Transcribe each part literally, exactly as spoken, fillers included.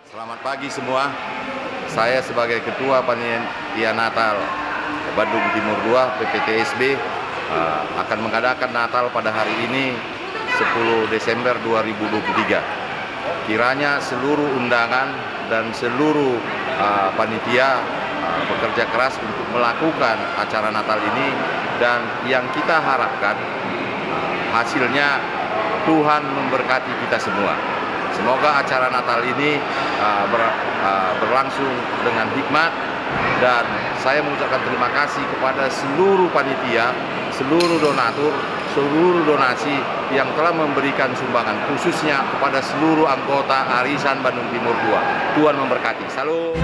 Selamat pagi semua. Saya sebagai Ketua Panitia Natal Bandung Timur dua, P P T S B, eh, akan mengadakan Natal pada hari ini, sepuluh Desember dua ribu dua puluh tiga. Kiranya seluruh undangan dan seluruh, eh, panitia, eh, bekerja keras untuk melakukan acara Natal ini, dan yang kita harapkan, eh, hasilnya Tuhan memberkati kita semua. Semoga acara Natal ini, eh, ber-, eh, berlangsung dengan hikmat, dan saya mengucapkan terima kasih kepada seluruh panitia, seluruh donatur, seluruh donasi yang telah memberikan sumbangan, khususnya kepada seluruh anggota Arisan Bandung Timur dua. Tuhan memberkati. Salam.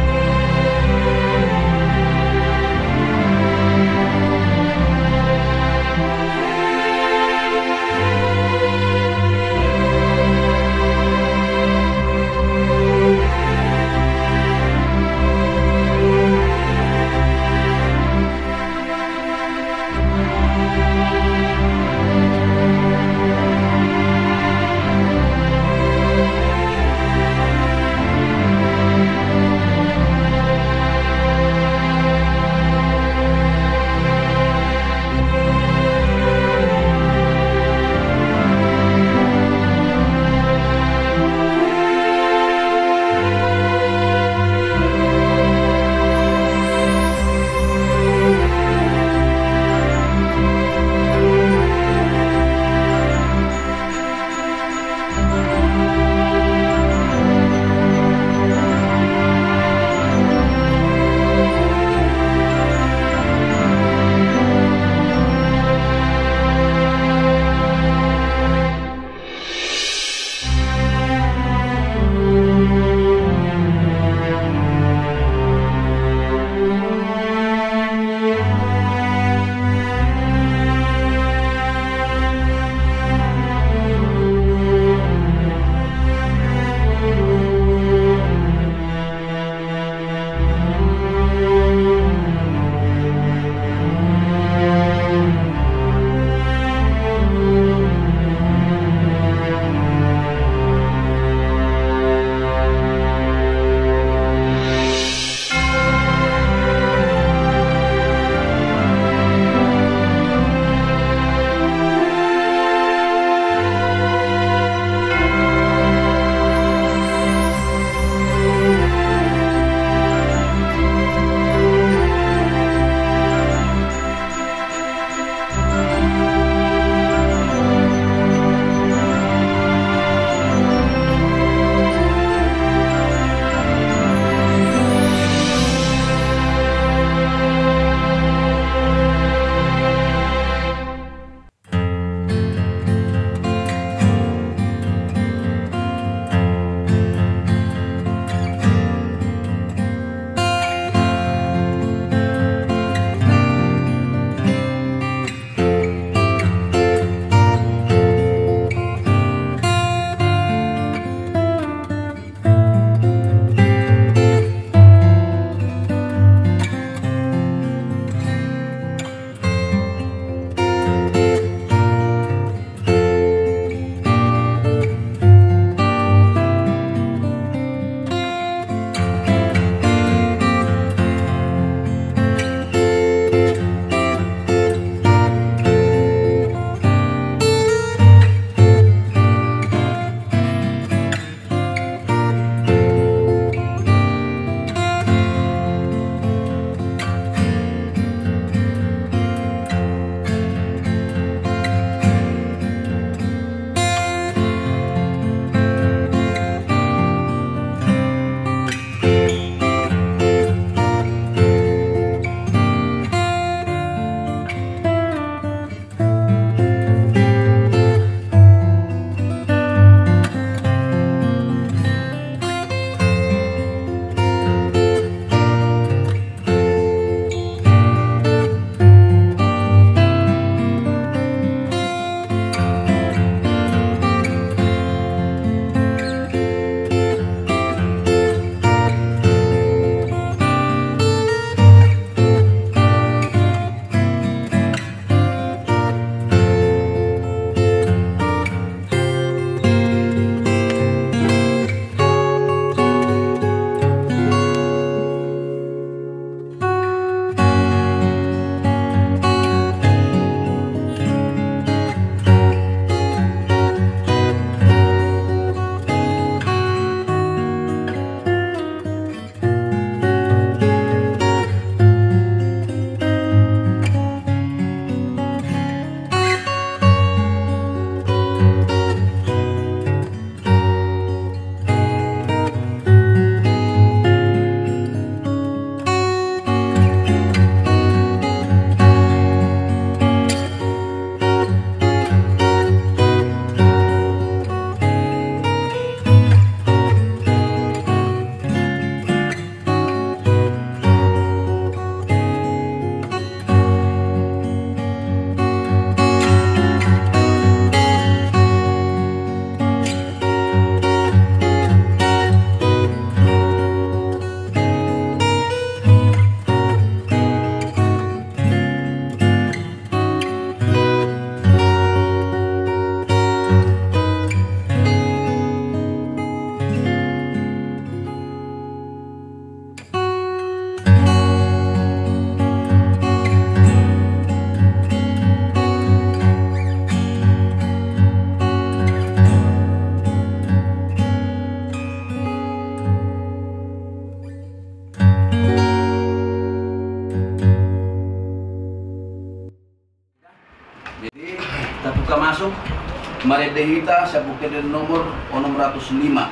Marende hita sian Buku Ende nomor onom ratus lima.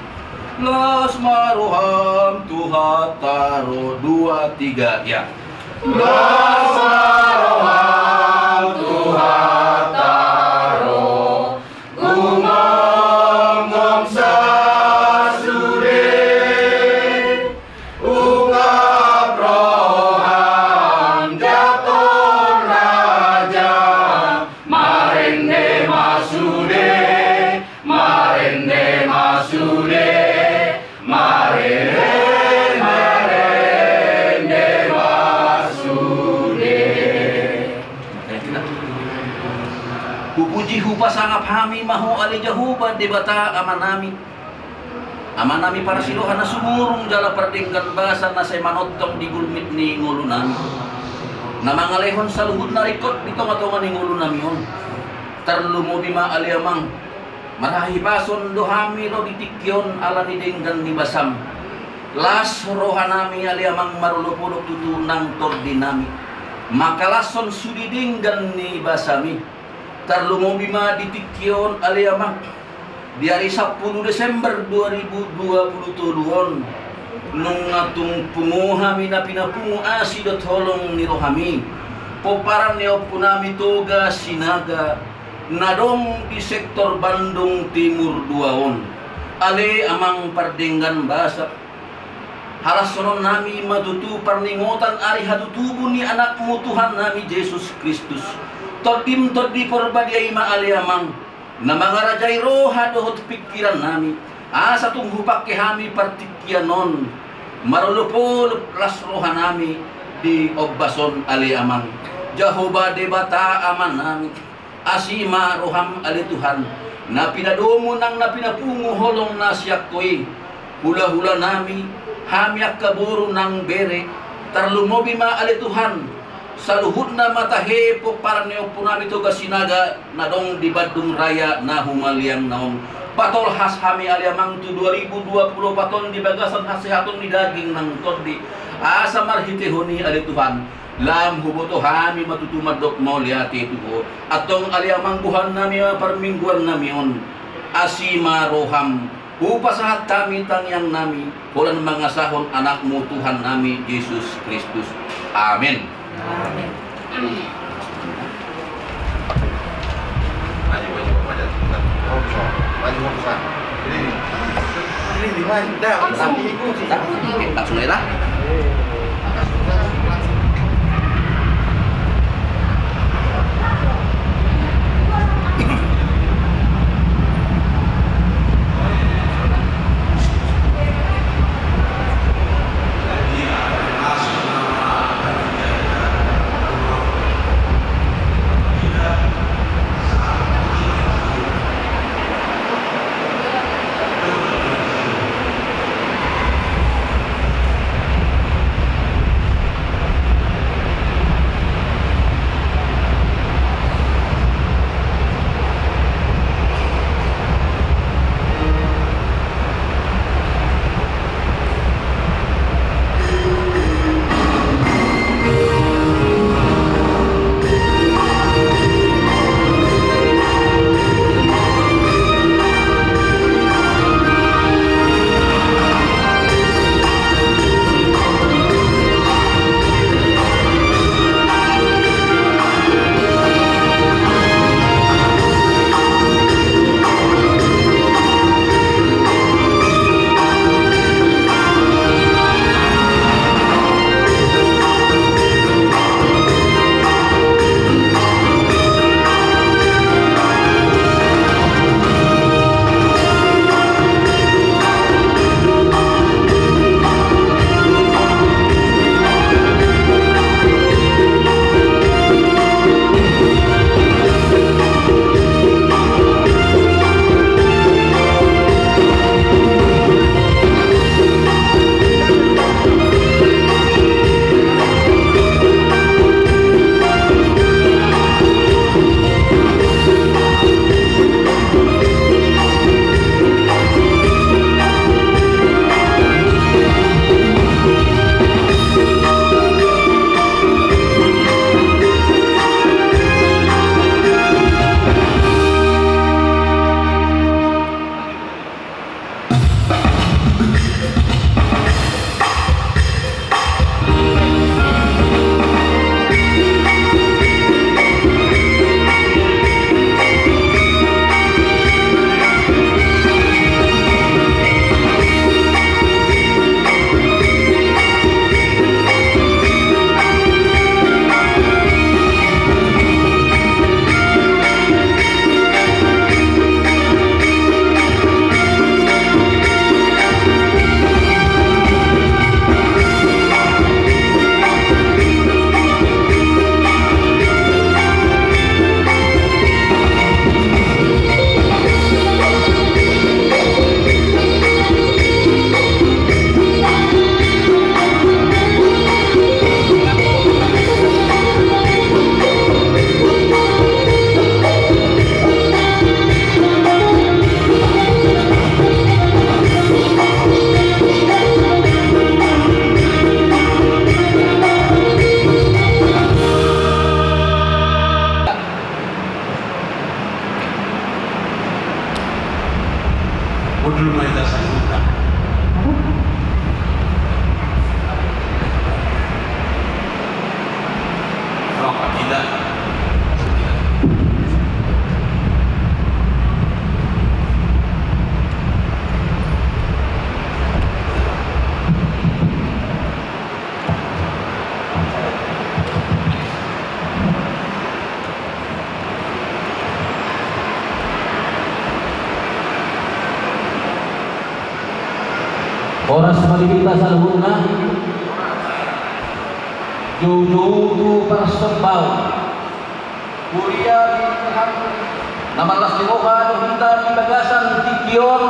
Las ma roham tu hataro, dua, tiga, ya. Las ma roham tu hataro, gumomgom sasude, ungkap roham jala torus raja. Marende ma sude, marende ma sude, marende, marende ma sude. Hupuji hupasangap hami ma Ho ale Jahowa Debata Amanami, Amanami parasi roha na sumurung jala pardenggan basa na sai manongtong di gulmit ni ngolunami, na mangalehon saluhut na ringkot di tongatonga ni ngolunami on. Tarlumobi ma ale Amang, marhahipason do hami ro di tingki on ala ni denggan ni basam. Las rohanami ale Amang marolopolop tutu nang tondinami mangkalashon sude denggan ni basami. Tarlumobi ma di tingki on ale Amang, di ari sampulu Desember dua ribu dua puluh tolu on, nunga tung pungu hami na pinapungu asi dohot holong ni rohami pomparan ni ompunami Toga Sinaga na adong di sektor Bandung Timur dua on. Ale Amang pardenggan basa, halashononnami ma tutu parningotan ari hatutubu ni Anakmu Tuhannami Jesus Kristus. Tondim Tondi Porbadia i ma ale Amang, na mangarajai roha dohot pingkirannami, asa tung hupangke hami partingkian on marolopolop las rohanami di ombas on ale Amang. Jahowa Debata Amanami, asi ma roham ale Tuhan, na pinadomu nang na pinapungu holong na sian Ho i hulahulanami, hami angka boru nang bere. Tarlumobi ma ale Tuhan, saluhutna ma tahe pomparan ni ompunami Toga Sinaga na adong di Bandung Raya na humaliangna on. Patolhas hami ale Amang tu dua ribu dua puluh opat on di bagasan hasehaton ni daging nang tondi, asa marhitehon i ale Tuhan, lam huboto hami ma tutu mandok mauliate tu Ho. Antong ale Amang, bohannami ma parmingguannami on, asi ma roham, hupasahat hami tangiangnami holan mangasahon Anakmu Tuhannami Jesus Kristus. Amen. Amen. Langsung aja lah. Horas ma di hita saluhutna. Joujou tu parsombaon. Huria di Tuhan, na marlas ni roha do hita di bagasan tingki on,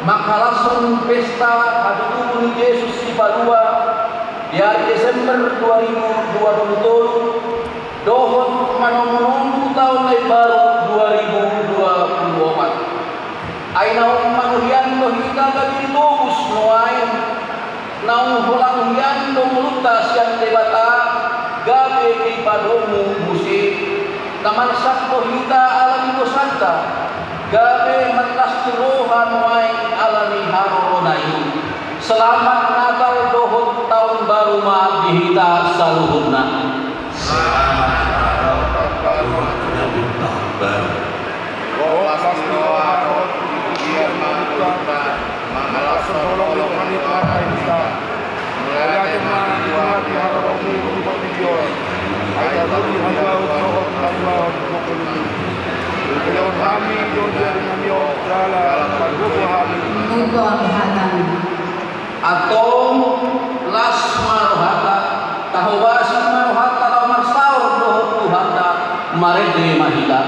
mangkalashon pesta hatutubu ni Jesus Sipalua di ari Desember dua ribu dua puluh tolu, dohot manomunomu taon na imbaru dua ribu dua puluh opat. Ai naung manghian do hita gabe ditobus nuaeng, naung holan hian do ngolunta sian Debata, gabe dipadomu muse. Na marsak do hita ala ni dosanta, gabe marlas ni roha nuaeng ala ni harorona i. Selamat Natal dohot Taon Baru ma di hita saluhutna. Selamat Natal, Taon Baru, Taon Baru. Las ni roha dohot huria ma di ngolunta, mangalashon holong ni Tuhanta i hita. Mauliate ma di Tuhan di haroromu di portibi on. Ai tauli hatuaon dohot hatuaon di portibi on. Ulahon hami do di ari nami on, jala panggogo hami. Nungnungun hatana. Antong, las ma rohanta, tahobasi ma rohanta laho marsaor dohot Tuhanta, marende ma hita.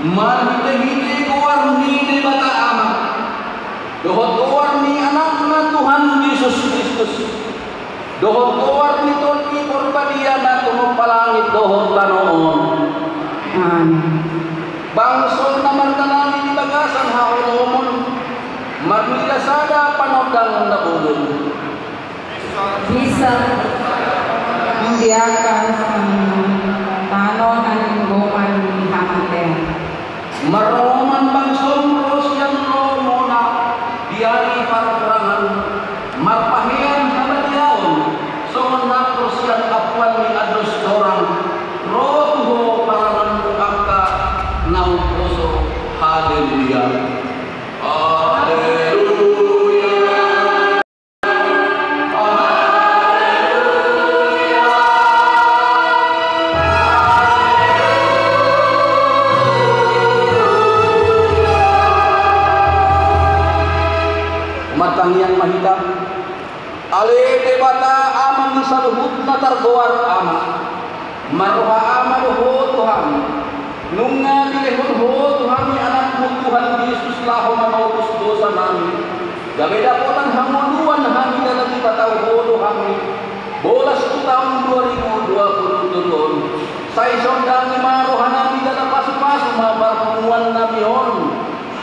Marhitehite goar ni Debata Ama, dohot goar ni Anakna Tuhan Jesus Kristus, dohot goar ni Tondi Porbadia na tumompa langit dohot tano on. Amen. Bangso na mardalan di bagasan haholomon, marnida sada panondang na bolon. Bisa membiarkan tano na ninggoman ni hamatean. Marnongoman bangsom ro sian lomona di ari parhorangan, marpahean habadiaon songon nangkor sian ampuan ni andos torang, ro tu Ho paranganmu angka na umposo. Haleluya. Haleluya. Martangiang ma hita. Ale Debata Ama ni saluhut na targoar Ama. Marroha Ama do Ho tu hami. Nunga dilehon Ho tu hami Anakmu Tuhan Jesus laho manobus dosa nami. Gabe dapotan hangoluan hami jala dipatau Ho do hami bolas tu taon dua ribu dua puluh tolu on. Sai sondangi ma roha nami jala pasupasu ma parpunguan nami on.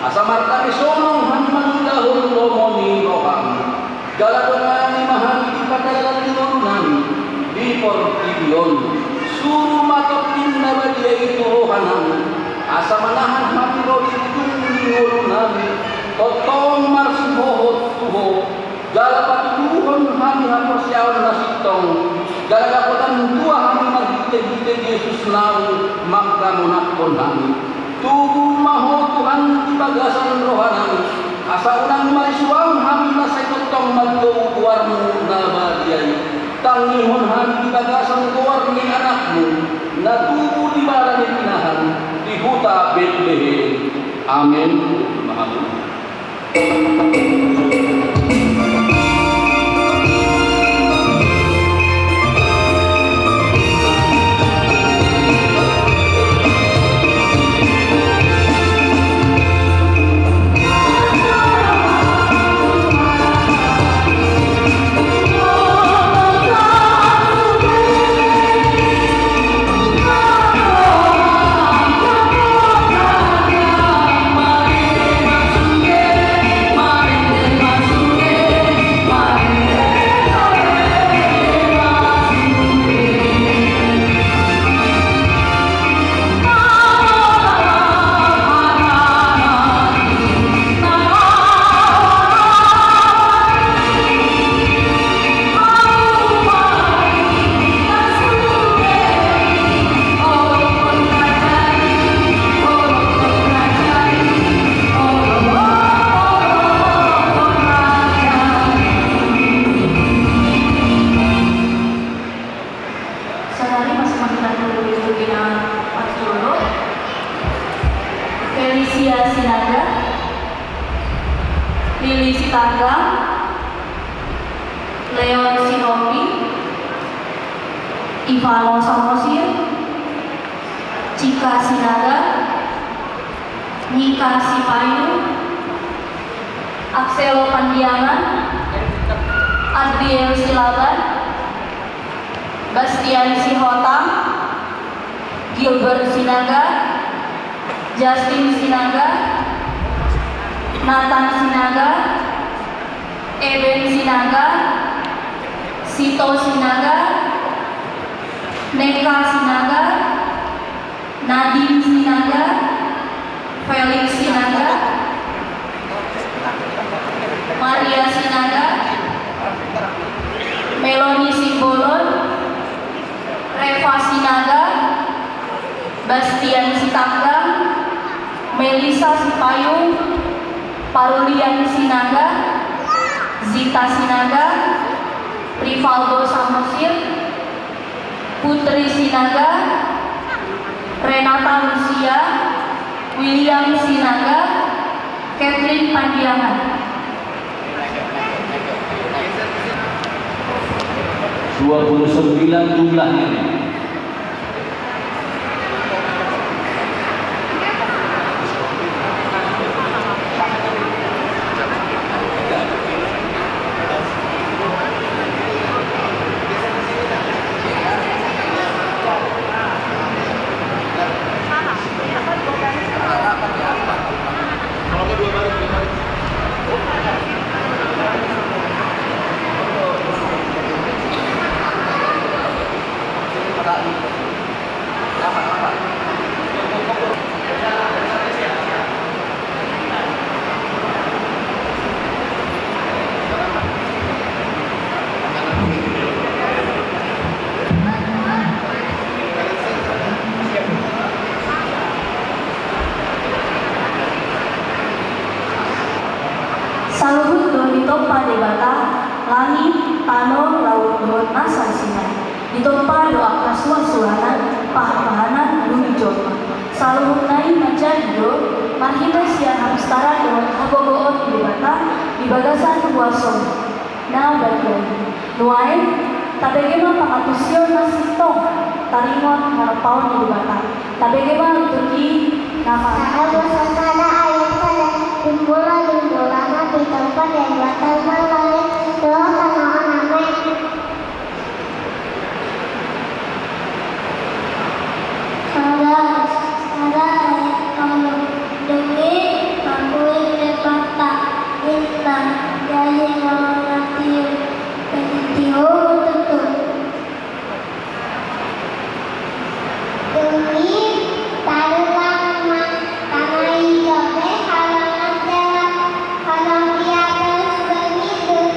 Asa martani sonang hami mangulahon lomo ni roham. Jala dongani ma hami di pardalanan ni ngolu nami di portibi on. Suru ma Tondim na badia i tu roha nami, asa manahan hami ro di ujung ni ngolu nami, tongtong marsihohot tu Ho. Jala patuduhon hami haporseaon na sintong, jala dapotan tua hami marhitehite Jesus naung mangkamonaphon hami. Tubu ma Ho Tuhan di bagasan roha nami, Asa unang marisuang hami na sai tongtong manjou goarmu na badia i. Tangihon hami di bagasan goar ni Anakmu na tubu di bara ni pinahan di huta Betlehem. Amen. Saudari masih menggunakan dulu itu di nama Mas Dulu. Felicia Sinaga, Lili Sitaga, Leon Sihombing, Ivano Samosir, Cika Sinaga, Nika Sipayung, Axel Pandiangan, Adriel Silaban, Bastian Sihotang, Gilbert Sinaga, Justin Sinaga, Nathan Sinaga, Eben Sinaga, Sito Sinaga, Neka Sinaga, Nadine Sinaga, Felix Sinaga, Maria Sinaga, Meloni Simbolon, Reva Sinaga, Bastian Sitanggang, Melisa Sipayung, Parulian Sinaga, Zita Sinaga, Rivaldo Samosir, Putri Sinaga, Renata Lucia, William Sinaga, Kathleen Pandiangan. Dua puluh sembilan jumlahnya ini. Saluhut do ditompa Debata langit, tano, laut dohot nasa isina i. Ditompa do angka suansuanan, pahanpahanan, dung i jolma. Saluhutna i manjadi do marhite sian hapistaran dohot hagogoon ni Debata di bagasan huasona na badia i. Nuaeng, tabege ma pangantusion na sintong taringot harapaon ni Debata. Tabege ma liturgi na pa. Sada, pasal sada, ayat sada. Di mula-mula na ditompa Debata langit dohot tano on. Amen. Sada, sada, ayat tolu. Dung i marhuhut Debata, ninna, jadi ma na tiur. Jadi tiur ma tutu. Dung i tarullang ma tano i gabe halongan jala halongan i. Dung i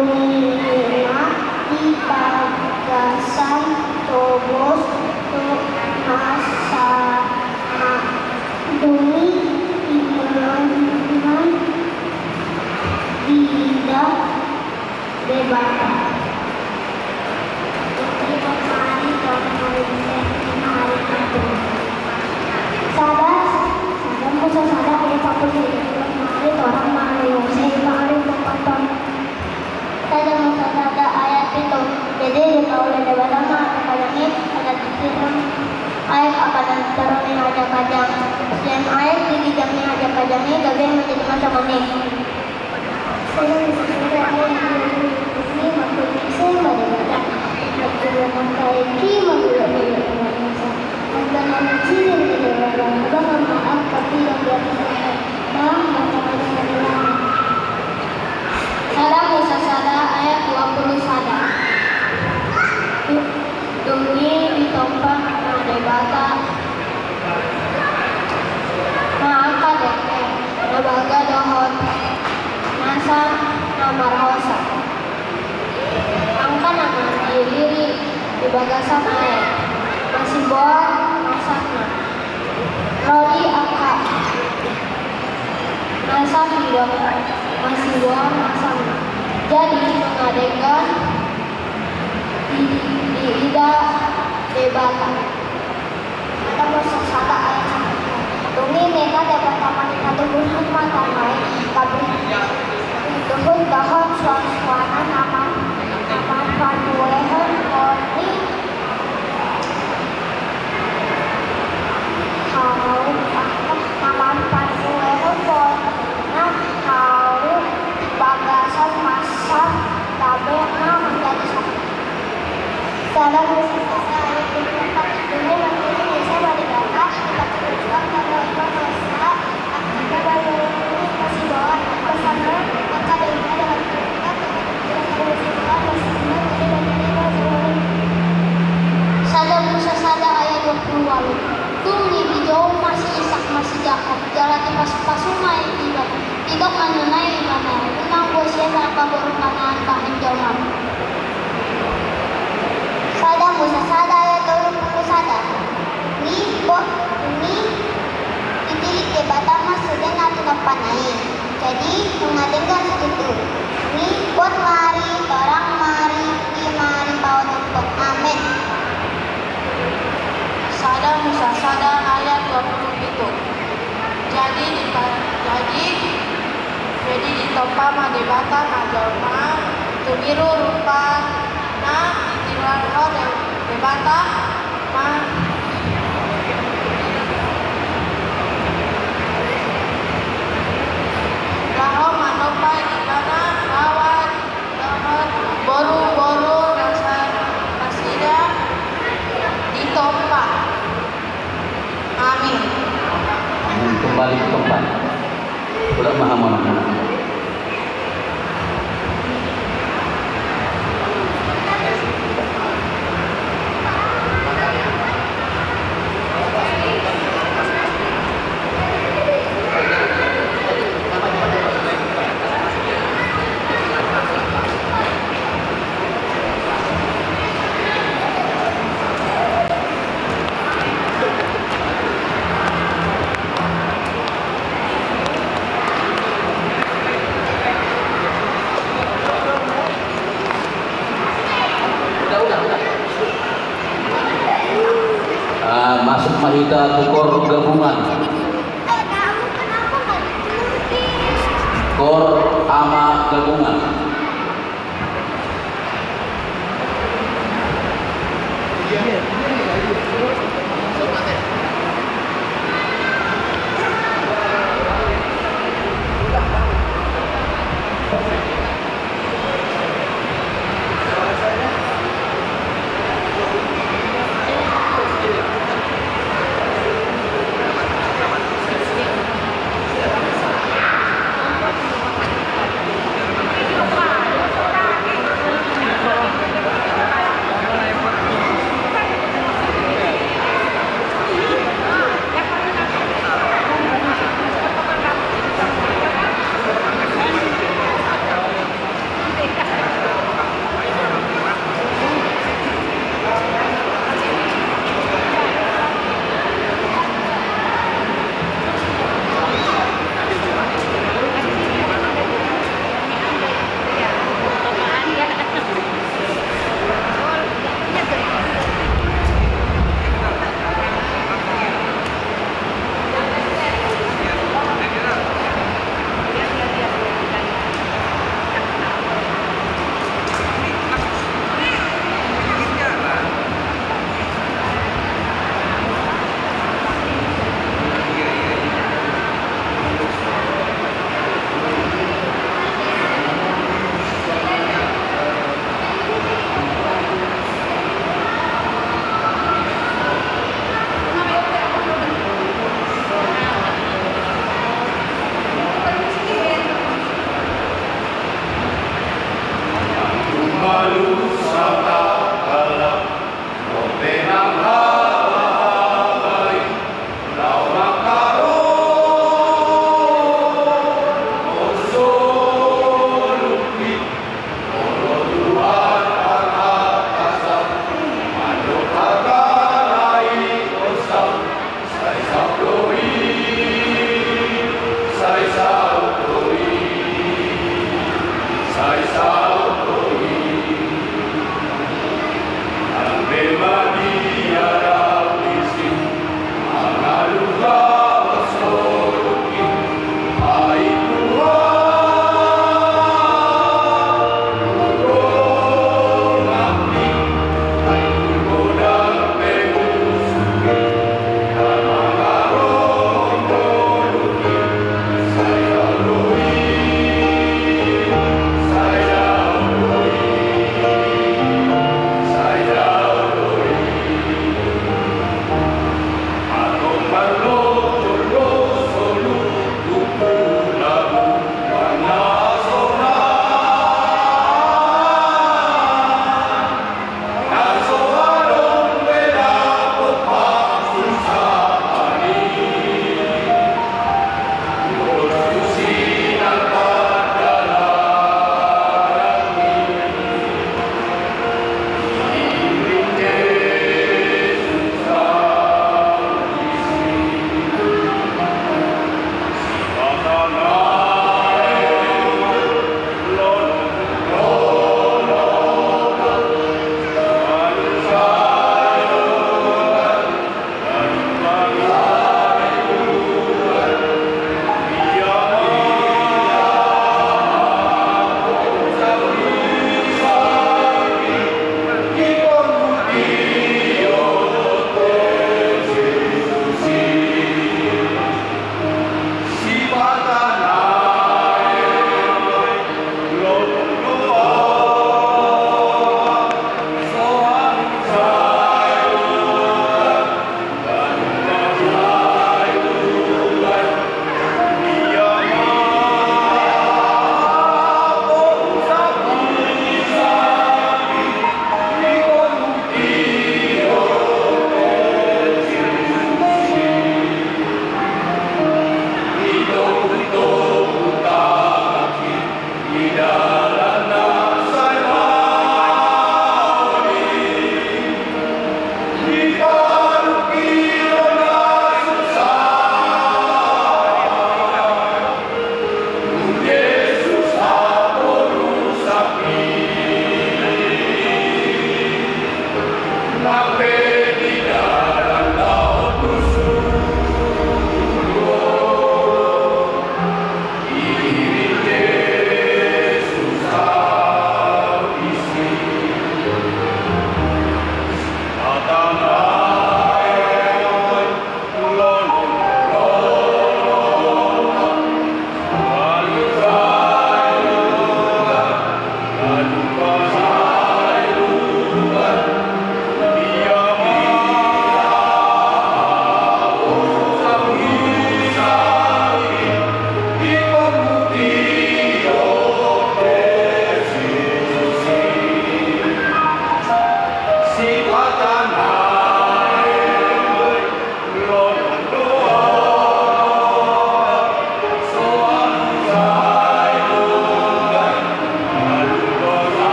Nina di bagasan tobos tu na sama. Dung i imam diida Debata. Dung i imam diida Debata. Sada, sada Musa sada ayat sampulu sada. Dung i torang ma Yosep, ima ari paopat. Sada Musa sada ayat pitu. Jadi dipaulak Debata ma aek na ganjang i, aek na ginjang, aek angka na di toru ni aek na ganjang. Sian aek na ginjang ni aek na ganjang i gabe ma jadi ma songon i. Sada Musa sada ayat dua pulu. Dung i mangkulinci ma Debata, mangkulinci ma aek i, mangkulinci ma aek i. Angka na mangiring Debata, bahen ma angka pilak di atas langit, bahen ma angka na di langit. Sada Musa sada ayat dua pulu sada. Dung i ditompa ma Debata ma angka dengke na baga dohot nasa na marhosa. Angka na mangiliri di bagasan aek, masiboan nasana. Ro di angka nasa pidong, masiboan nasana. Jadi nunga denggan di, diida Debata. Sada Musa sada ayat sampulu. Dung i ninna Debata ma ninna, tubuhon ma tamba i, gabe huhut dohot suansuanan na ma-, na mamparbuehon holi hau, na mamparbuehon holi na hau bagasan nasa, gabe ma manjadi sada. Sada Musa sada ayat dua pulu empat. Dung i mangkulinci ma Debata, dipatuduhon ma dohot nasa angka na marlunglung, masiboan nasana angka dengke dohot angka na masiboan nasana. Sada Musa sada ayat dua pulu ualu. Dung i dijou ma si Isak ma si Jakob, jala dipasupasu ma ibana. Didok ma ninna ibana, unang boi sian angka boru mangan bahen jolma. Sada Musa sada ayat tolu pulu sada. Dung i bo-, dung i ditilik Debata ma sude na tinompana i. Jadi nunga denggan situtu. Dung i buat ma ari, torang ma ari, ima ari paonomhon. Amen. Sada Musa sada ayat dua pulu pitu. Jadi dipa-, jadi, jadi ditompa ma Debata ma jolma tumiru rupana, ditiruhon De-, Debata ma, laho manompa ibana lawan dohot boruboru nasa-, nasida ditompa. Amin. Amin. Kembali ke tempat. Udah maha mana? Ah, masuk ma hita tu kor gabungan. Kor ama gabungan.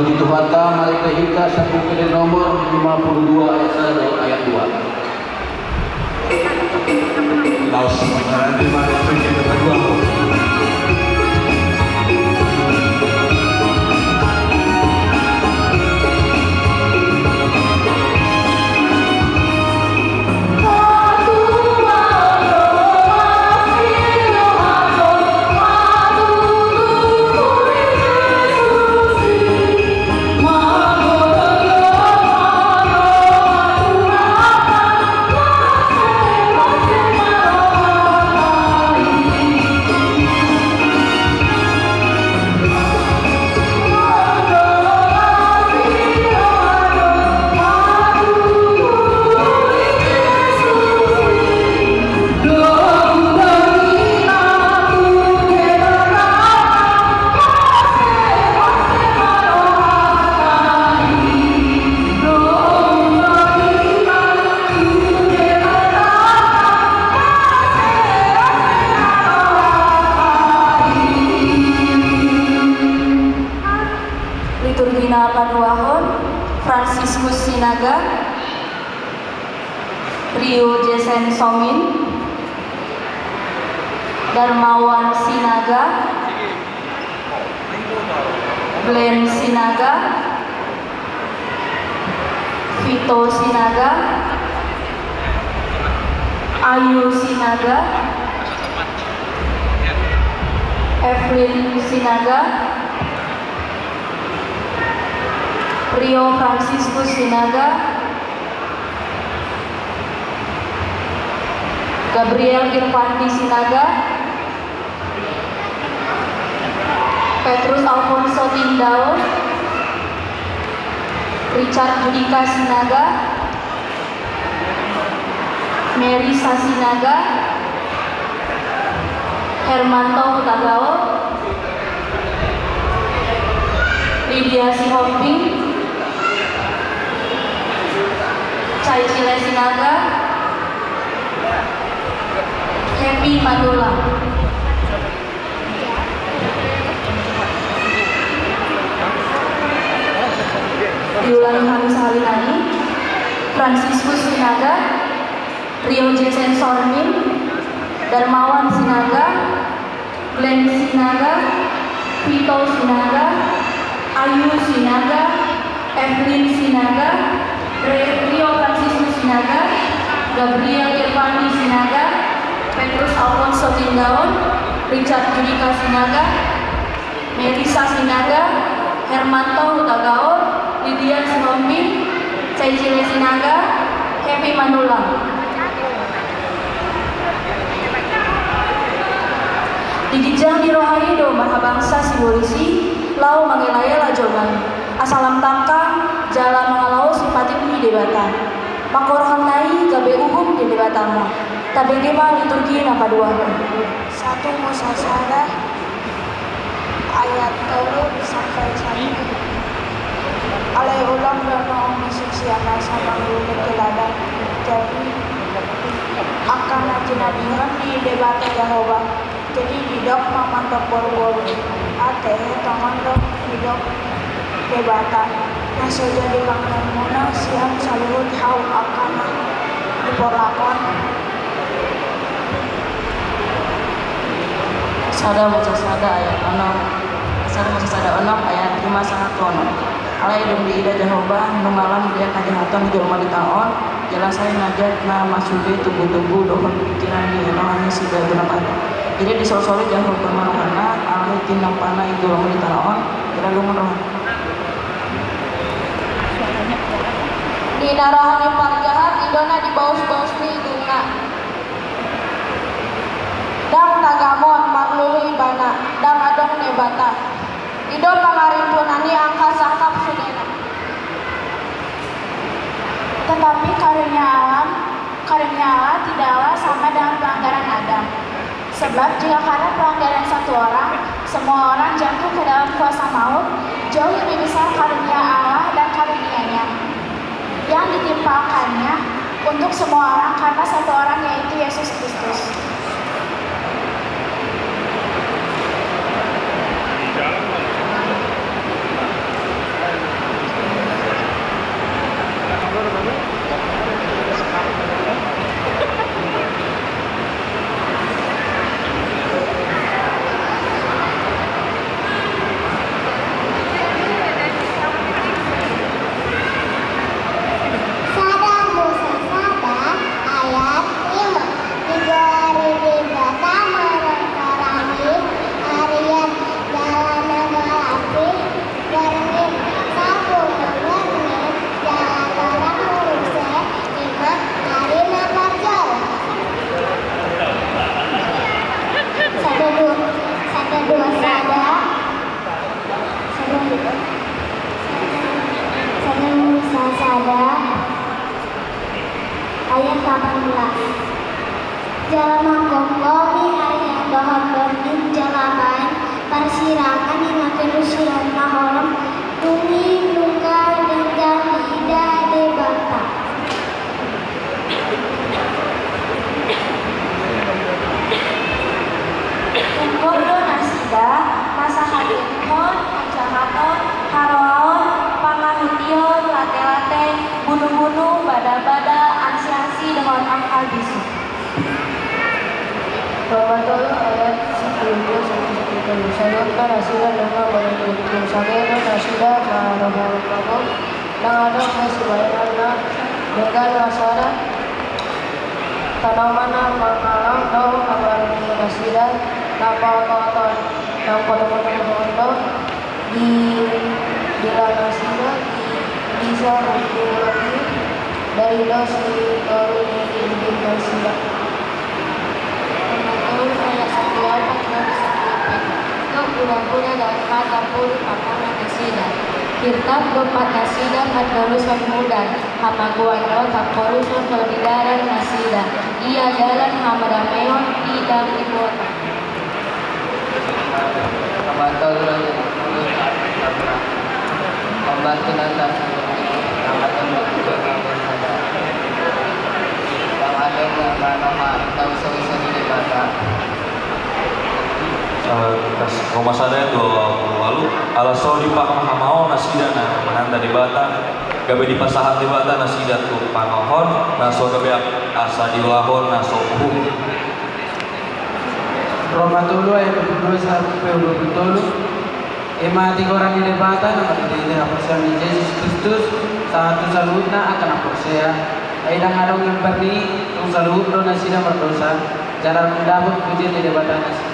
Tuhanta, mari kita sahat tu nomor lima puluh dua ayat satu, ayat dua. Laos, mari kita berdoa. Liturgi na paduahon, Fransiskus Sinaga, Rio Jesen Somin, Darmawan Sinaga, Glenn Sinaga, Vito Sinaga, Ayu Sinaga, Evelyn Sinaga, Rio Fransiskus Sinaga, Gabriel Irfandi Sinaga, Petrus Alfonso Tindaon, Richard Judika Sinaga, Merisa Sinaga, Hermanto Hutagaol, Lydia Sihombing, Caecile Sinaga, Happy Manula. Diulangi hami sahali nai. Fransiskus Sinaga, Rio Jesen Somin, Darmawan Sinaga, Glenn Sinaga, Vito Sinaga, Ayu Sinaga, Evelyn Sinaga, Re-, Rio Fransiskus Sinaga, Gabriel Irfandi Sinaga, Petrus Alfonso Tindaon, Richard Judika Sinaga, Merisa Sinaga, Hermanto Hutagaol, Lydia Sihombing, Caecile Sinaga, Happy Manula. Di ginjang ni roha i do marhabangsa sibolis i laho mangelaela jolma i asa lam tangkang jala mangalaosi patik ni Debata. Mangkorhon nai gabe uhum di Debatama. Tabege ma liturgi na paduahon. Satu Musa sada ayat tolu sampai satu. Alai ulang do annon sian nasa mangulahon teladan. Jadi angka na jinadihon ni Debata Jahowa. Jadi didok ma mandok boruboru, ate tongon do didok Debata na so jadi pangaranmuna sian saluhut hau angka na diporlak on. Sada Musa sada ayat onom. Sada Musa sada onom ayat lima sahat tu onom. Alai dung diida Jahowa nunga lam diida hajahaton ni jolma di tano on, jala sai na jat na marsude tubutubu dohot pikiran ni roha ni si Jahowa na padan. Jadi disolsoli Jahowa ma rohana, alai tinompana i jolma di tano on, jala lungun rohana. Di na roha ni parjahat i do na dibausbaus ni idionna. Ndang tagamon marlulu ibana, ndang adong Debata. I do pangarimpunan ni angka sangkap sudena. Tetapi karunia Allah, karunia Allah tidaklah sama dengan pelanggaran Adam. Sebab jika karena pelanggaran satu orang, semua orang jatuh ke dalam kuasa maut, jauh lebih besar karunia Allah dan karunia-Nya yang ditimpakannya untuk semua orang karena satu orang, yaitu Yesus Kristus. Sada Musa sada ayat lima. Digoari Debata malam parange, harian jala na galap i, borngin sahat tu borngin, jala torang muse, i ma ari na parjolo. Sada dua, sada dua sada. Sada, sada Musa sada ayat delapan belas. Jala manggomgomi arian dohot borngin jala baen parsirangan i na tolu sian na holom, dung i nunga denggan diida Debata. Tumpak do nasida masahatimhon hajahaton, haroaon, pangahution, late-late, bunu-bunu, bada-bada, angsi-angsi dohot angka bisuk. Roma tolu ayat sampulu dua sampe sampulu tolu. Saluhutna nasida nunga maruntung, tung sahali nasida marroha-roha. Ndang adong be sibahenon na denggan na sada tanoman na mangalap do habaranionnasida, na paoto-otoon, na paoto-otoon do di, di dilanasida, di, di saruti-ruti, dari do sitoru ni didinasida. Roma tolu ayat sampulu opat sampe sampulu pitu. Tung hura-hura do hata pola pamoruon nasida. Hirtat dompak nasida mardongan marmudan, hamagoan do tamporuson do di dalan nasida. Ia dalan hadameon di daging bota. Eh, kas-, Roma sada ayat dua pulu ualu. Ala so dipanghamaon nasida na mananda Debata, gabe dipasahat Debata nasida tu pangohon na so gabe, asa diulahon na so uhum. Roma tolu ayat dua pulu dua sampe dua pulu tolu. I ma hatigoran ni Debata na marhite-hite haporseaon ni Jesus Kristus sahat tu saluhutna angka na porsea. Ai ndang adong imbar ni i, tung saluhut do nasida mardosa, jala ndang dapot pujian ni Debata nasida.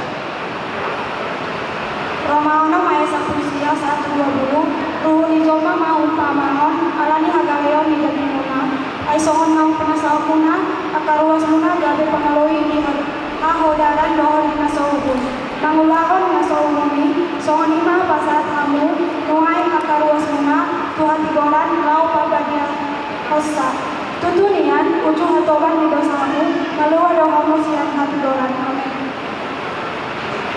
Roma onom ayat sampulu sia sahat tu dua pulu. Ruhut ni jolma ma umpamahon ala ni hagaleon ni dagingmuna. Ai songon naung pinasahatmuna angka ruasmuna gabe pangaloi ni ha-, hahodaran dohot di na so uhum, mangulahon na so uhum i. Songon i ma pasahat hamu nuaeng angka ruasmuna tu hatigoran laho parbadiaonsa. Tutu nian, uju hatoban ni dosamu, malua do hamu sian hatigoran. Amen.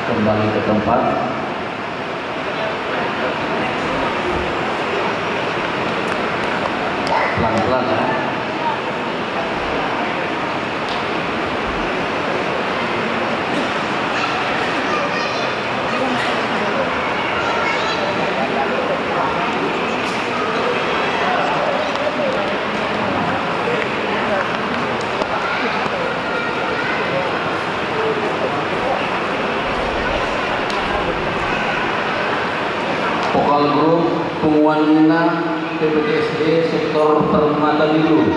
Kembali ke tempat. Pelan-pelan, ya. Vokal grup Punguan Minang P P T S D Sektor Permata Biru.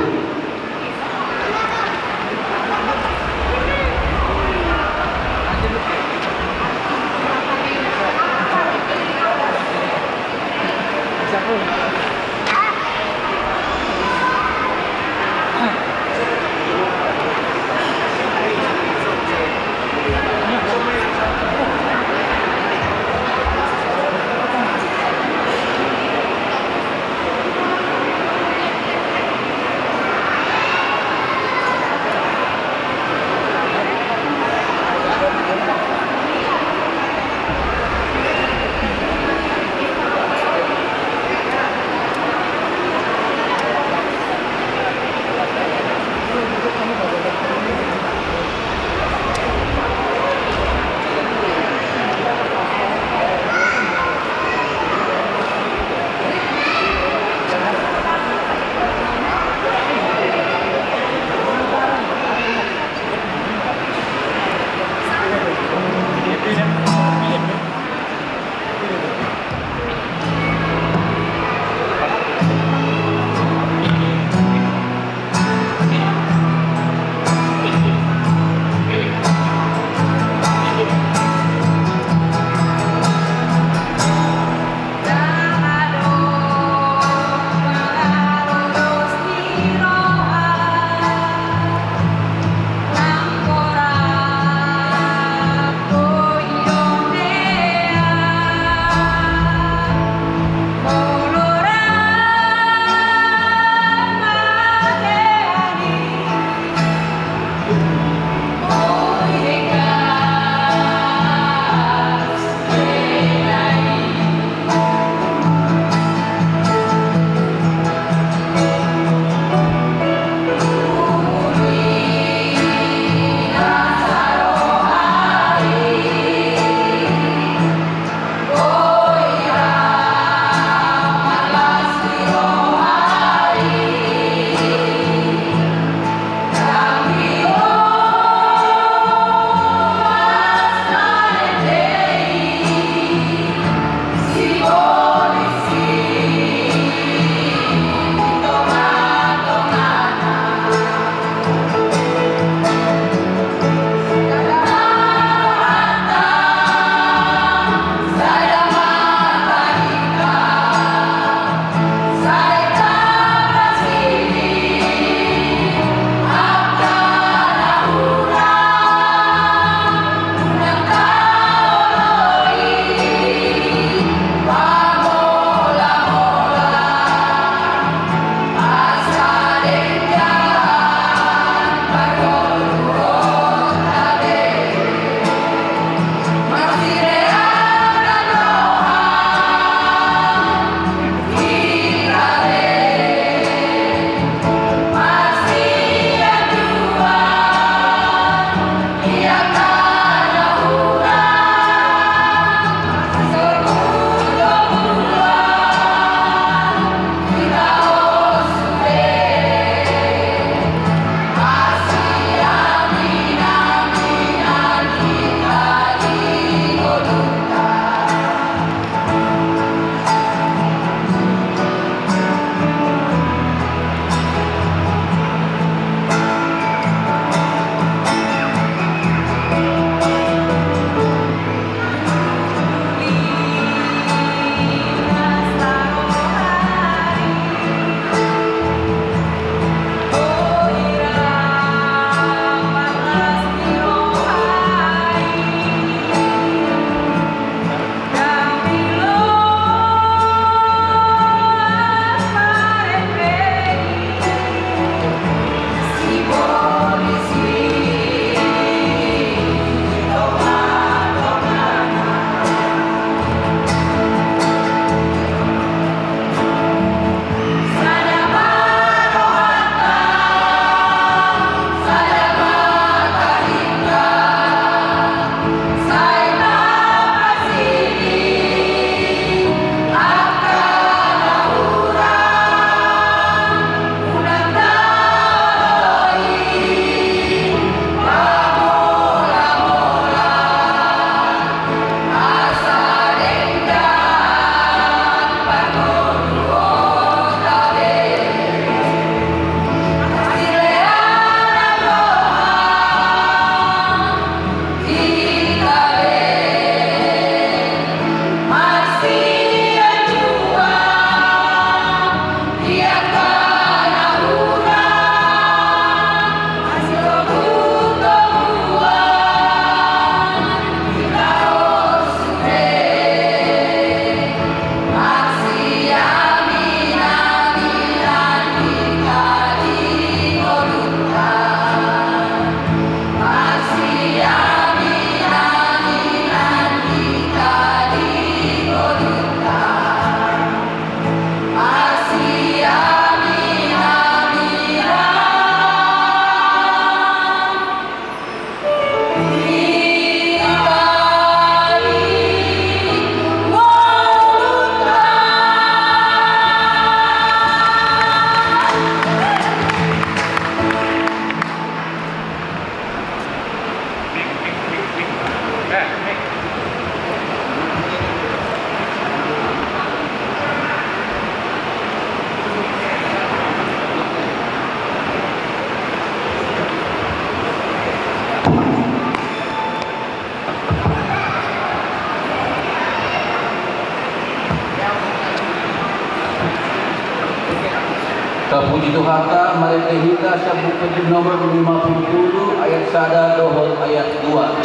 Puji Tuhanta, marende hita sian Buku Petunjuk nomor lima puluh ayat sada dohot ayat dua.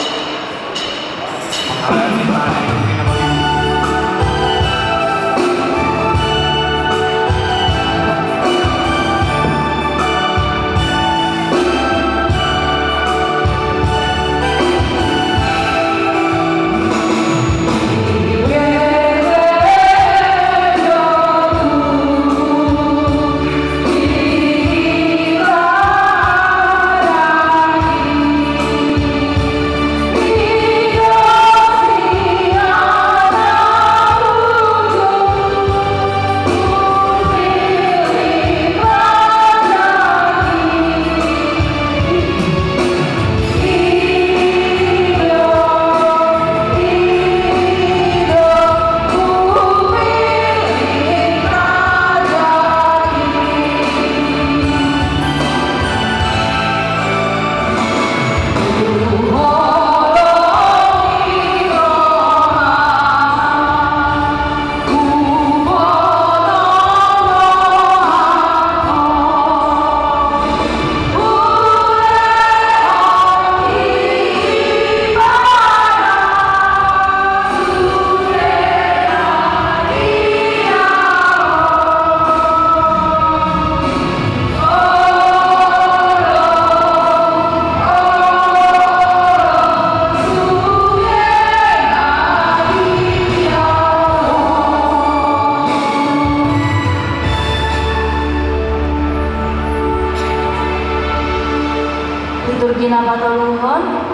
Liturgi na patoluhon,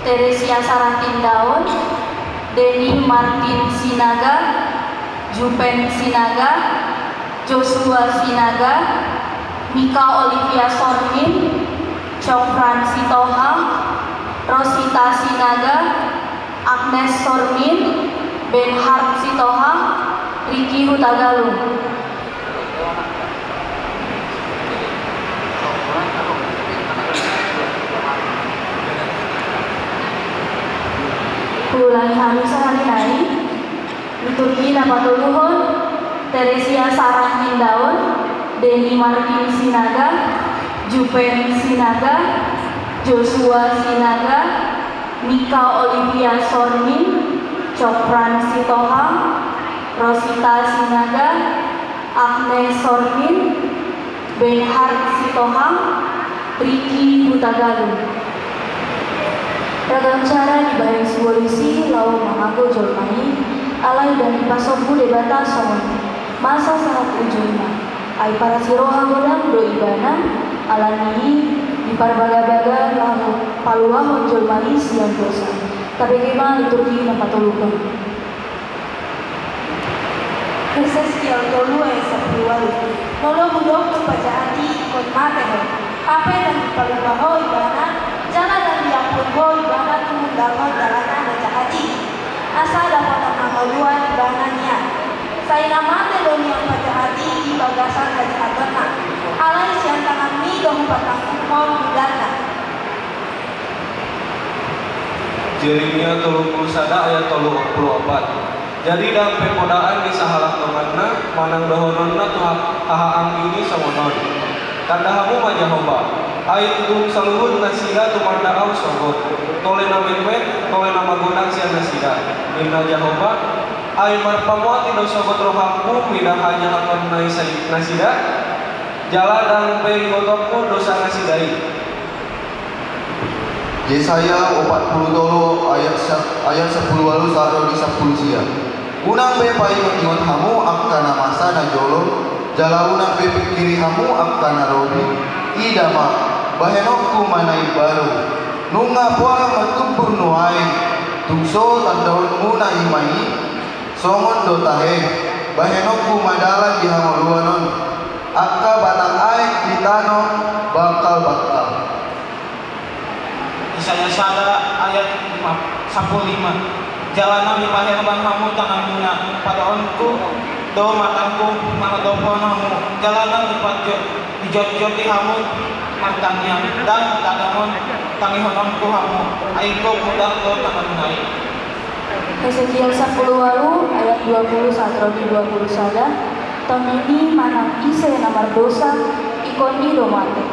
Teresia Sarah Tindaon, Denny Martin Sinaga, Jupen Sinaga, Joshua Sinaga, Mika Olivia Sormin, Cokfran Sitohang, Rosita Sinaga, Agnes Sormin, Benhard Sitohang, Ricky Hutagalung. Huulangi hami sahali nai. Liturgi na patoluhon, Teresia Sarah Hindaon, Denny Martin Sinaga, Jupen Sinaga, Joshua Sinaga, Mika Olivia Sormin, Cokfran Sitohang, Rosita Sinaga, Agnes Sormin, Benhard Sitohang, Ricky Hutagalung. Ragam cara dibahen sibolis i laho mangago jolma i, alai ndang dipasombu Debata songon masa sahat ujungna. Ai parasi roha godang do ibana, alani i diparbagabaga laho paluahon jolma i sian dosa. Tabege ma liturgi na patoluhon. Hesekiel tolu ayat sampulu ualu. Molo hudok tu pajahat i, ingkon mate ho, hape ndang dipalupa ho ibana, jala ndang diampun ho ibana tu hundalhon dalanna na jahat i, asa dapotan hangoluan ibana nian. Sai na mate do nian pajahat i di bagasan hajahatonna, alai sian tanganmi do hupatanggunghon mudarna. Jeremia tolu pulu sada ayat tolu pulu opat. Jadi ndang pe podaan ni sahalak donganna, manang dohononna tu ha-, hahaanggini songon on: Tanda hamu ma Jahowa. Ai tung saluhut nasida tumanda Ahu sogot. Tole na metmet, tole na magodang sian nasida, ninna Jahowa. Ai marpamuati do sogot rohangku mida hajahaton na i sai nasida, jala ndang pe ibotonku dosa nasida i. Jesaya opat pulu tolu ayat sa-, ayat sampulu ualu sahat ro di sampulu sia. Unang be paingotingot hamu angka na masa na jolo, jala unang be pingkiri hamu angka na robi. Ida ma, bahenonku ma na imbaru. Nunga pola matumbur nuaeng, tung so tandaonmuna i ma i. Songon do tahe, bahenonku ma dalan di hangoluan on, angka batang aek di tano bangkalbangkal. Jesaya sada ayat lima, sampulu lima. Jala ndang dipaherban hamu tanganmuna, padoonku do matangku mangadophon hamu, jala ndang dipajo-, dijotjoti hamu martangiang, ndang tadamon tangihononku hamu, ai ingkon mudar do tanganmuna i. Hesekiel sampulu ualu ayat dua pulu sahat ro di dua pulu sada. Tonini manang ise na mardosa, ingkon i do mate.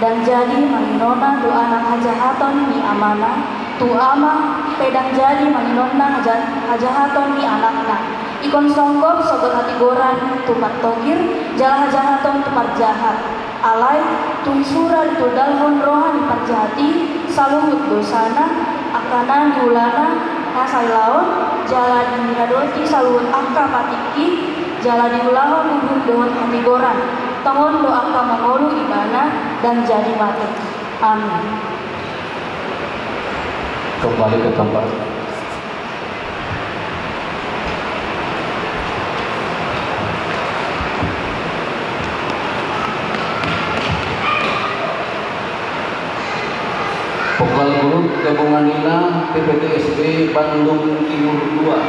Ndang jadi manginona tu anak hajahaton ni amana, tu ama pe ndang jadi manginona haja-, hajahaton ni anakna. Ingkon songgop sogot hatigoran tu partogir, jala hajahaton tu parjahat. Alai tung sura ditundalhon roha ni parjahat i saluhut dosana, angka na niulana na sailaon, jala diradoti saluhut angka patikki, jala diulahon uhum dohot hatigoran. Tongon do angka mangolu ibana, ndang jadi mate. Amin. Kembali ke tempat. Vokal grup gabungan ina P P T S B Bandung Timur dua.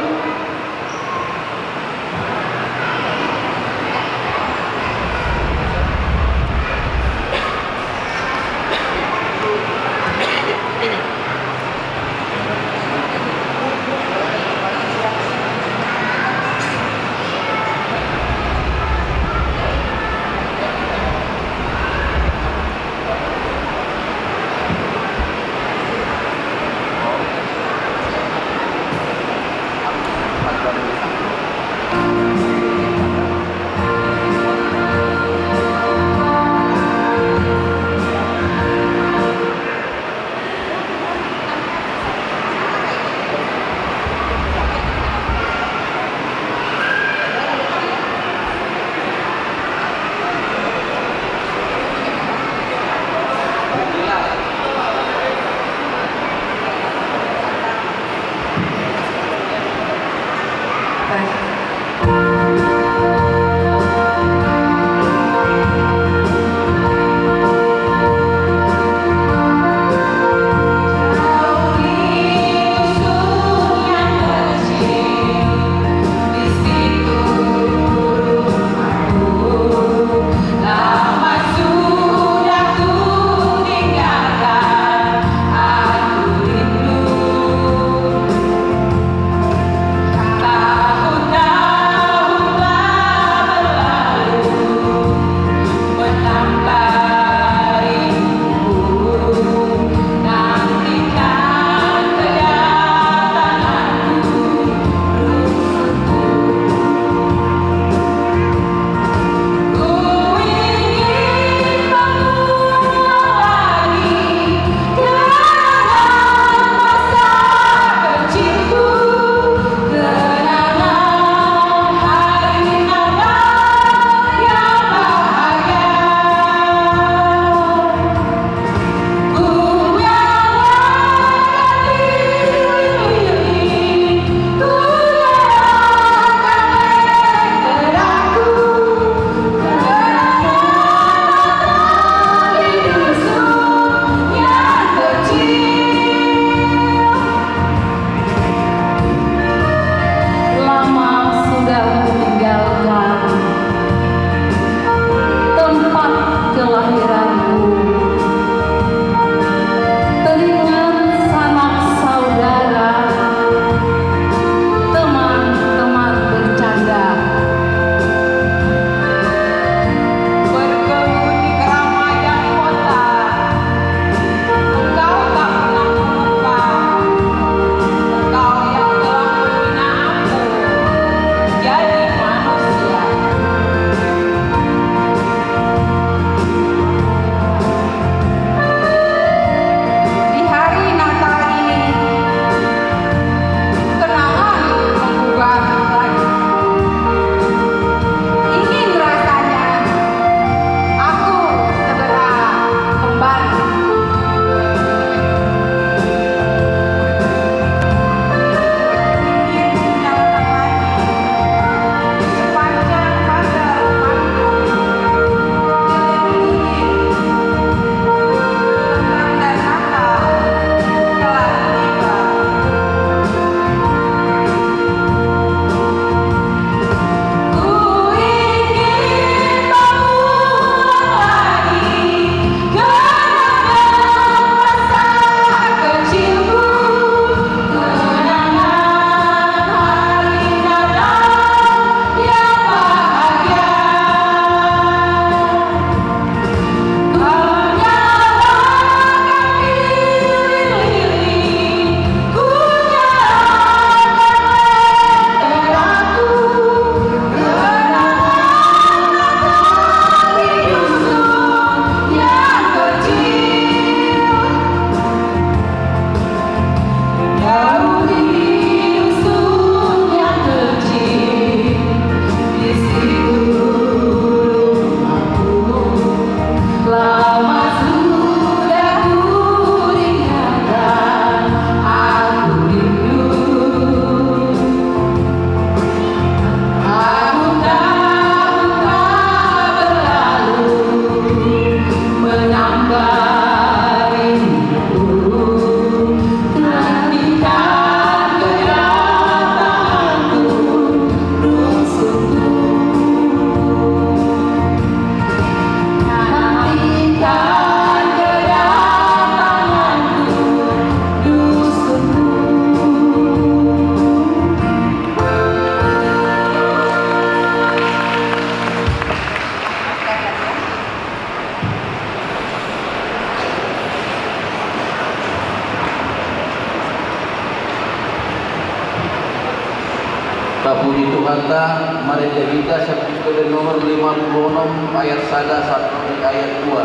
Puji Tuhanta, marende hita sian Psalmen nomor lima puluh enam ayat sada sampai ayat dua.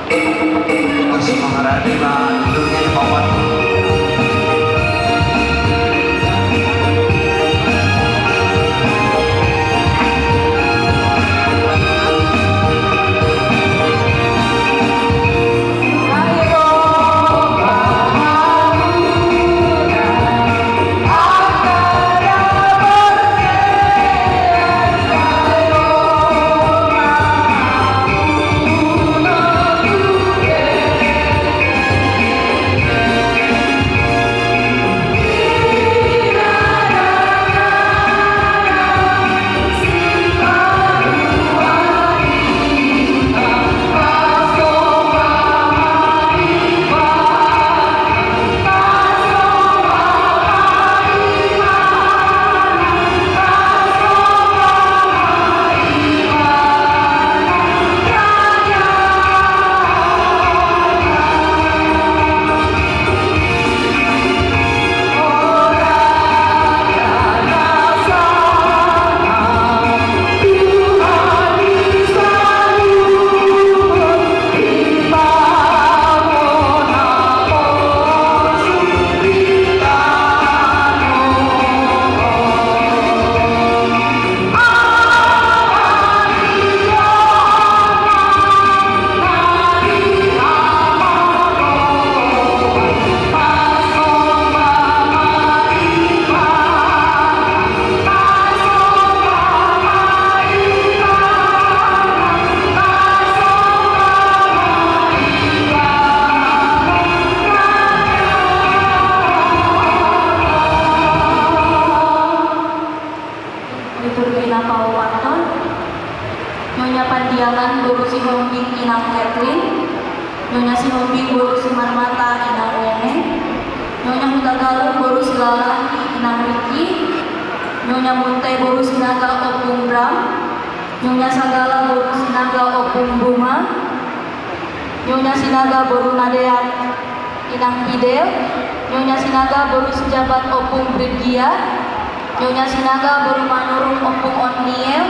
Terima kasih, Bang Radi, Bang. Liturgi na paopathon. Nyonya Pandiangan boru Sihombing inang Kathleen. Nyonya Sihombing boru Simarmata inang Neneng. Nyonya Hutagalung boru Silalahi inang Riki. Nyonya Munte boru Sinaga ompung Bram. Nyonya Sagala boru Sinaga ompung Bunga. Nyonya Sinaga boru Nadeak inang Fidel. Nyonya Sinaga boru Sijabat ompung Brigia. Nyonya Sinaga boru Manurung ompung Otniel.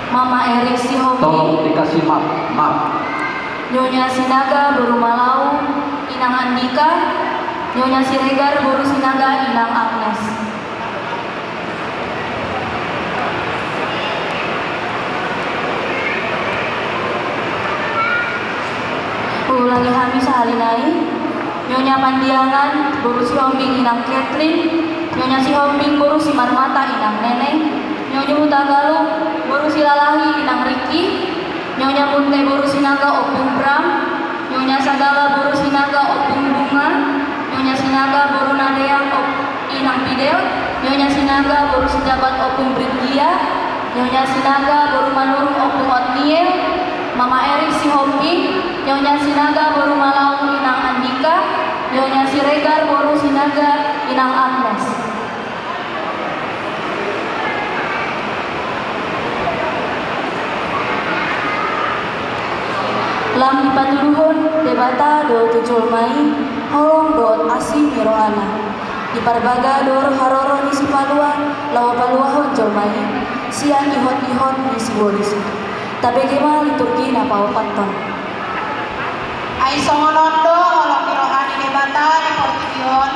Mama Erik Sihombing. Tolong dikasih map, map. Nyonya Sinaga boru Malau inang Andika. Nyonya Siregar boru Sinaga inang Agnes. Huulangi hami sahali nai. Nyonya Pandiangan boru Sihombing inang Kathleen. Nyonya Sihombing boru Simarmata inang Neneng. Nyonya Hutagalung boru Silalahi inang Riki. Nyonya Munte boru Sinaga ompung Bram. Nyonya Sagala boru Sinaga ompung Bunga. Nyonya Sinaga boru Nadeak op-, inang Fidel. Nyonya Sinaga boru Sijabat ompung Brigia. Nyonya Sinaga boru Manurung ompung Otniel. Mama Erik Sihombing. Nyonya Sinaga boru Malau inang Andika. Nyonya Siregar boru Sinaga inang Agnes. Lam dipatuduhon Debata do tu jolma i holong dohot asi ni rohana. Diparbaga do haroro ni Sipalua laho paluahon jolma i sian ihot-ihot ni sibolis i. Tabege ma liturgi na paopathon. Ai songon on do holong ni roha ni Debata di portibi on.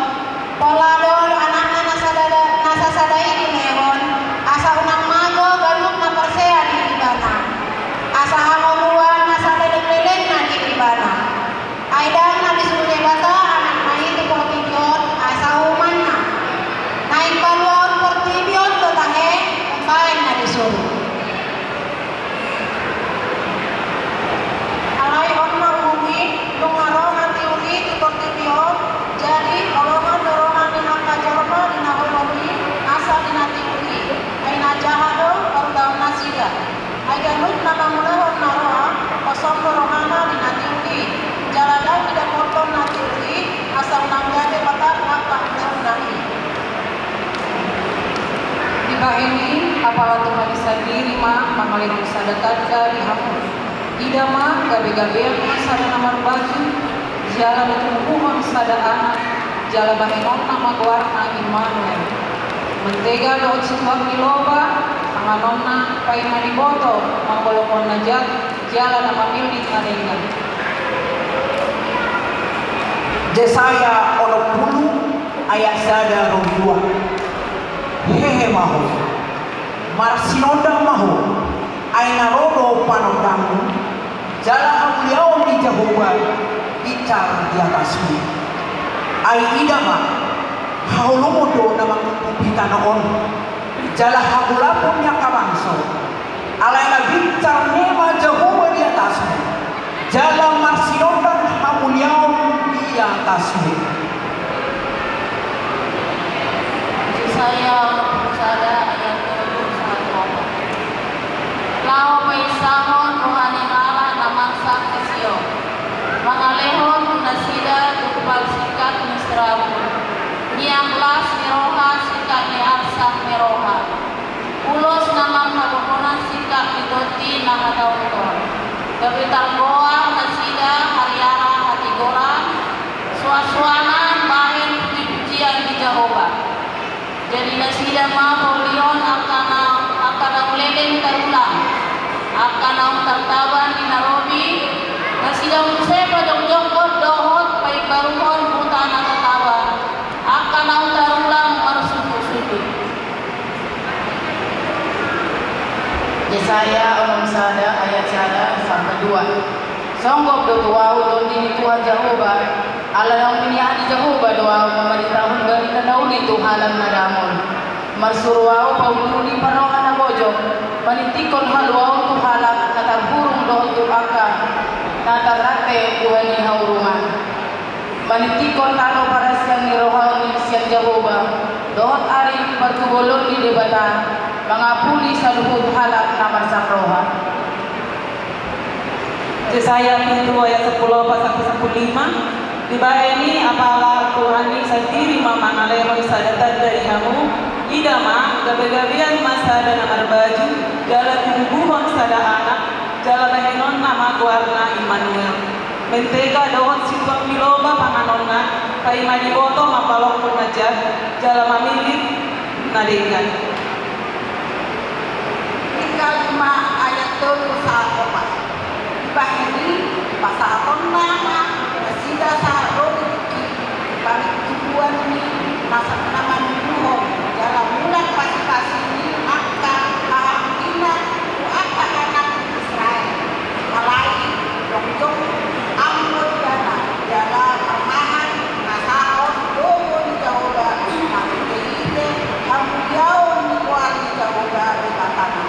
Pola do anakna na sada, na sasada i dilehon, asa unang mago ganup na porsea di ibana. Asa hangoluan na saleleng-lelengna di ibana. Ai ndang na disuru Debata anakna i tu portibi on asa uhumanna. Naeng paluahon portibi on do tahe, umbahen na disuru. Alai on ma uhum i, nunga ro na tiur i tu portibi on, jadi holongan do roha ni angka jolma di na holom i, asa di na tiur i, ai na jaha do parulaon nasida. Ai ganup na mangulahon na roa, hosom do rohana di na tiur i, jala ndang didapothon na tiur i, asa unang gabe patar na pangulahonna i. Dibahen i, apala Tuhan i sandiri ma mangalehon sada tanda di hamu. Ida ma, gabe-gabean ma sada na marbaju, jala ditumubuhon sada anak, jala bahenonna ma goarna Immanuel. Mantega dohot situak ni loba panganonna, paima diboto mangkolokhon na jat jala na mamillit na denggan. Jesaya onom pulu ayat sada ro dua. Hehe ma ho, marsinondang ma ho, ai na ro do panondangmu, jala hamuliaon ni Jahowa binsar di atasmu. Ai ida ma, haholomon do na mangungkupi tano on, jala hagolapon ni angka bangso. Alai na binsar ma Jahowa di atasmu, jala marsinondang hamuliaon di atasmu. Jesaya onom pulu sada ayat tolu sahat opat. Laho paisahon roha ni halak na mangsak tu Sion, mangalehon tu nasida tumpal singkat ni sirabu, miak las ni roha singkat ni arsak ni roha, ulos na manghagogohon singkat ni tondi na hatauton. Gabe targoar nasida hariara hatigoran, suansuanan bahen pujipujian di Jahowa. Jadi nasida ma paulion angka na, angka naung leleng tarulang, angka naung tartaban di na robi, nasida muse pajongjongkon dohot paimbaruhon huta na tataban, angka naung tarulang marsundutsundut. Jesaya onom sada ayat sada sampe dua. Songgop do tu ahu tondi ni Tuhan Jahowa, ala naung piniahan ni Jahowa do ahu mamaritahon barita na uli tu halak na damang. Marsuru ahu paulihon i parroha na gojong, maningtinghon haluaon tu halak na tarhurung dohot tu angka na tarrante buha ni haurungan. Maningtinghon tano parasian ni roha ni sian Jahowa, dohot ari partubolon ni Debata, mangapuli saluhut halak na marsak roha. Jesaya pitu ayat sampulu opat sampe sampulu lima. Dibahen i, apala Tuhan i sandiri ma mangalehon sada tanda di hamu, ida ma, gabegabean ma sada na marbaju, jala tubuhon sada anak, jala bahenonna ma goarna Immanuel. Mantega dohot situak ni loba panganonna, paima diboto mangkolokhon na jat jala mamillit na denggan. Mika lima ayat tolu sahat opat. Dibahen i, pasahatonna ma nasida sahat ro di tingki, pangintubuan ni na mangihuthon jala mulak pasipasi ni angka hahaangginan tu angka anak ni Israel. Alai jongjong ambo ibana jala marmahan na sahat dohot di Jahowa, marhitehite hamuliaon ni goar ni Jahowa Debatana.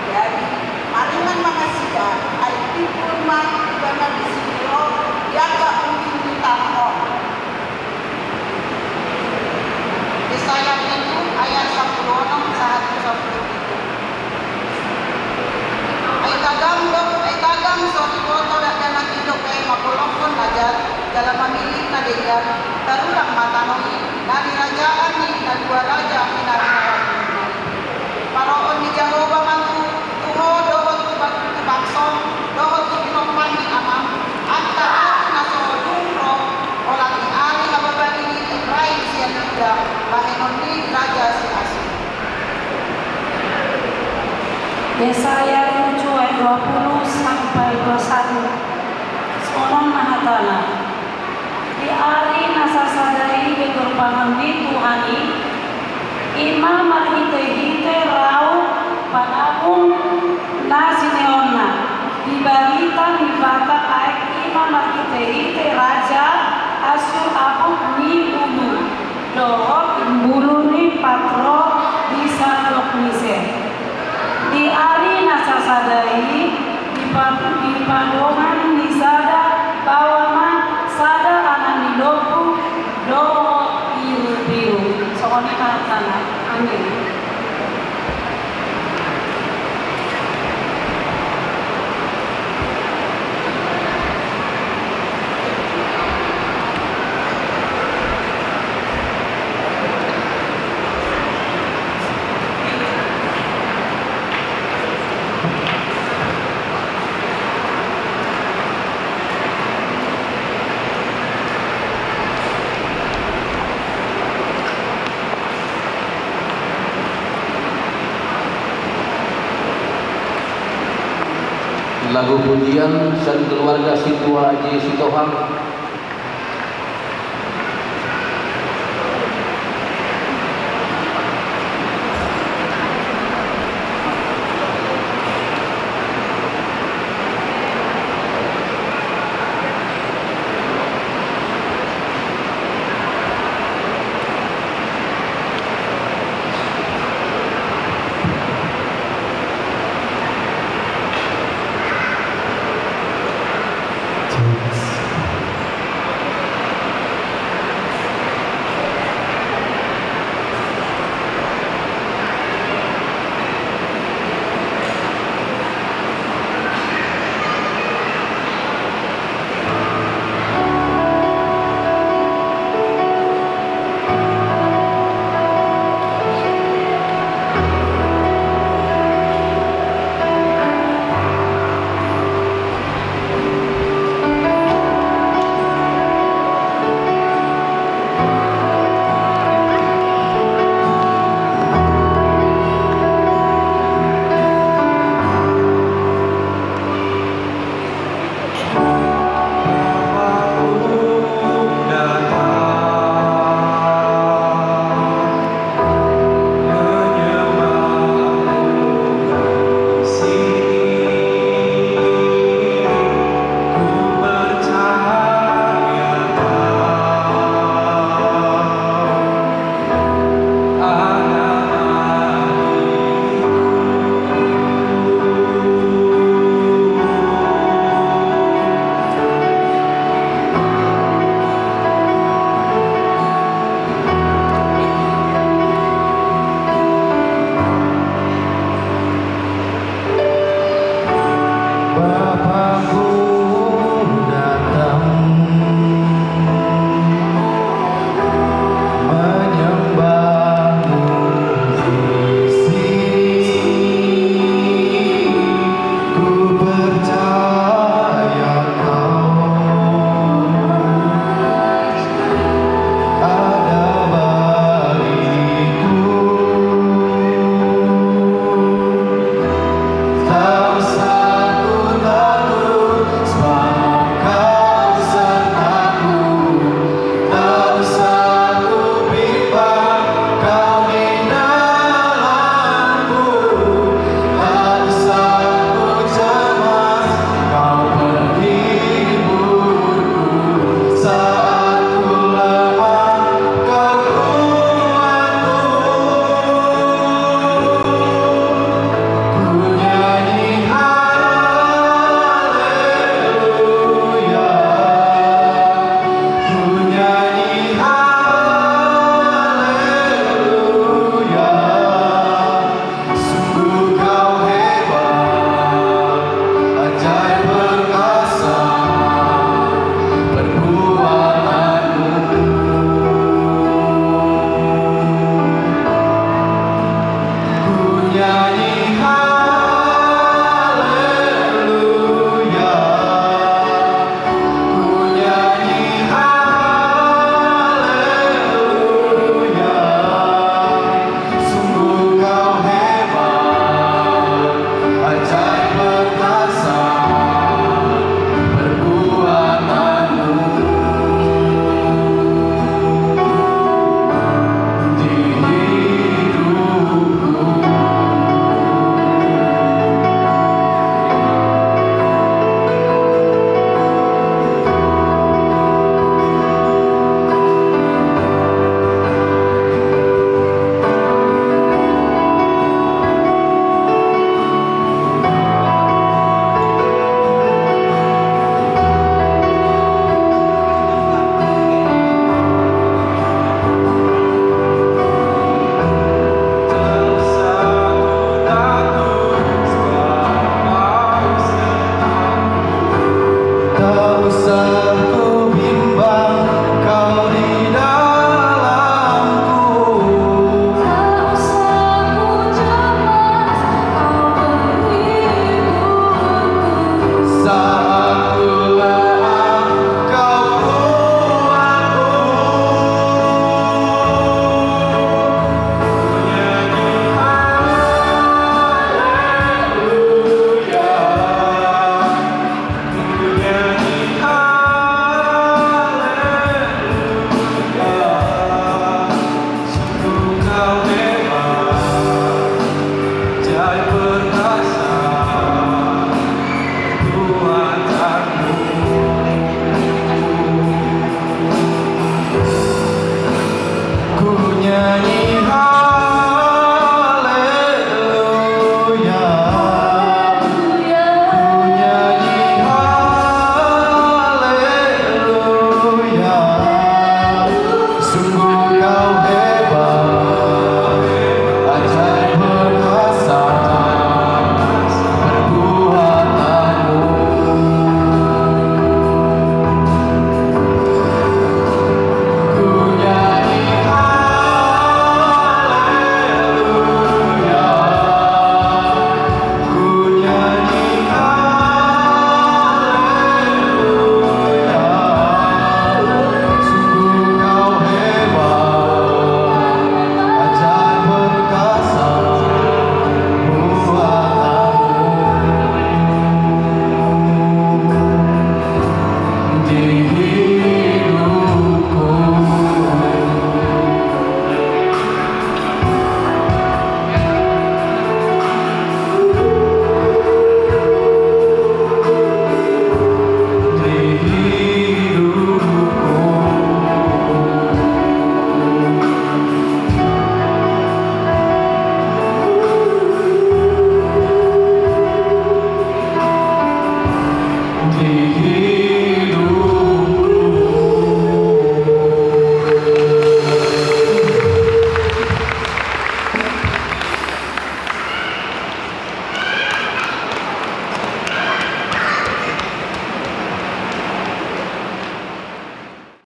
Jadi maringan ma nasida, ai timbul ma ibana disi ro di angka ujung ni tano on. Jesaya pitu ayat sampulu onom sahat tu sampulu pitu. Ai tagan do, ai tagan so diboto dakdanak i dope mangkolokhon na jat jala mamillit na denggan, tarulang ma tano i, na nirajaan ni na dua raja pinaringaran. Paroon ni Jahowa ma tu tu ho dohot tu bang-, tu bangsom, dohot tu pinompar ni amam, angka ahu na so dung ro, holan di ari hababali ni Efraim sian Yuda, bahenon ni raja si Asur. Jesaya tujuh ayat dua puluh sampai dua puluh satu. Songon on ma hatana. Di ari na sasada i di gorbangon ni Tuhan i, i ma marhitehite raup panabung na sineonna, di barita ni Batak aek i ma marhitehite raja Asur apuk ni ulu dohot imbulu ni patro di Sadok Misir. Di ari na sasada i, dipa-, dipadongan ni sada baoa ma sada anak ni lombu dohot birubiru. Songon i ma hatana. Amin. Lagu pujian sian keluarga Situa Aji Sitohang.